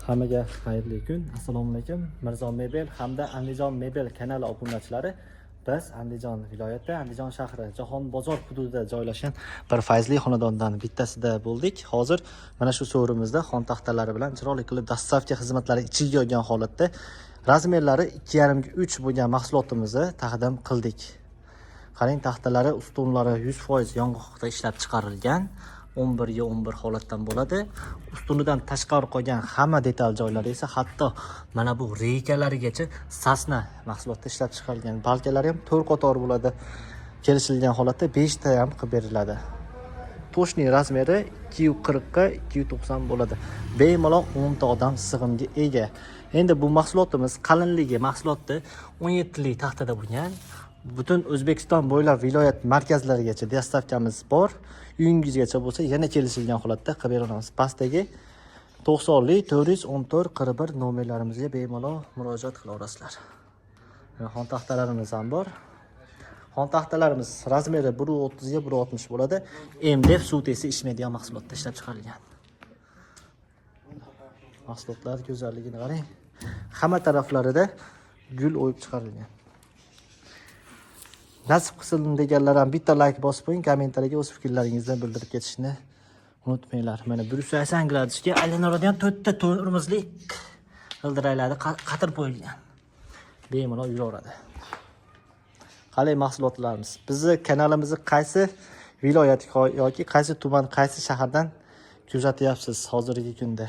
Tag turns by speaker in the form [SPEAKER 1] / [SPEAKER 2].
[SPEAKER 1] Hammaga xayrli kun. Assalomu alaykum. Mirzo Mebel hamda Andijon Mebel kanali obunachilari. Biz Andijon viloyati, Andijon shahri, Jahon bozor hududida joylashgan bir fayzli xonadondan bittasida bo'ldik. Hozir mana shu so'rimizda xon taxtalari bilan chiroyli qilib доставка xizmatlari ichiga olgan holatda razmerlari 2,5 ga 3 bo'lgan mahsulotimizni taqdim qildik. Qarang, taxtalari, ustunlari 100% yong'oqda ishlab chiqarilgan. 11 ga 11 holatdan bo'ladi. Ustunidan tashqari qolgan hamma detal joylari esa, hatto mana bu reykalarigacha сосна mahsulotda ishlab chiqarilgan. Balkalari ham 4 qator bo'ladi. Kelishilgan holatda 5 ta ham qilib beriladi. Точный razmeri 240 ga 290 bo'ladi. Bemalol 10 ta odam sig'imga ega. Endi bu mahsulotimiz qalinligi mahsulotni 17 lik taxtada bo'lgan. Butun O'zbekiston bo'ylab viloyat markazlarigacha доставка miz bor. Uyingizgacha bo'lsa, yana kelishilgan holatda qilib bera olamiz. Pastdagi 90 414 41 nomerlarimizga bemalol murojaat qila olasizlar. Mana xon taxtalarimiz ham bor. Xon taxtalarimiz razmeri 1.30 ga 1.60 bo'ladi. MDF suv tesi ichmaydigan mahsulotda ishlab chiqarilgan. Mahsulotlar go'zalligini qarang. Hamma taraflarida gul o'yib chiqarilgan. Nasib qilsin deganlar ham bitta layk bosib qo'ying, kommentariyaga o'z fikrlaringizni bildirib ketishni unutmanglar. Mana 180 gradusga aylanadigan to'rtta tormozli g'ildiraklarni qatirib qo'yilgan. Bemalol yuraveradi. Qalay mahsulotlarimiz? Bizni kanalimizni qaysi viloyat yoki qaysi tuman, qaysi shahardan kuzatyapsiz hozirgi kunda?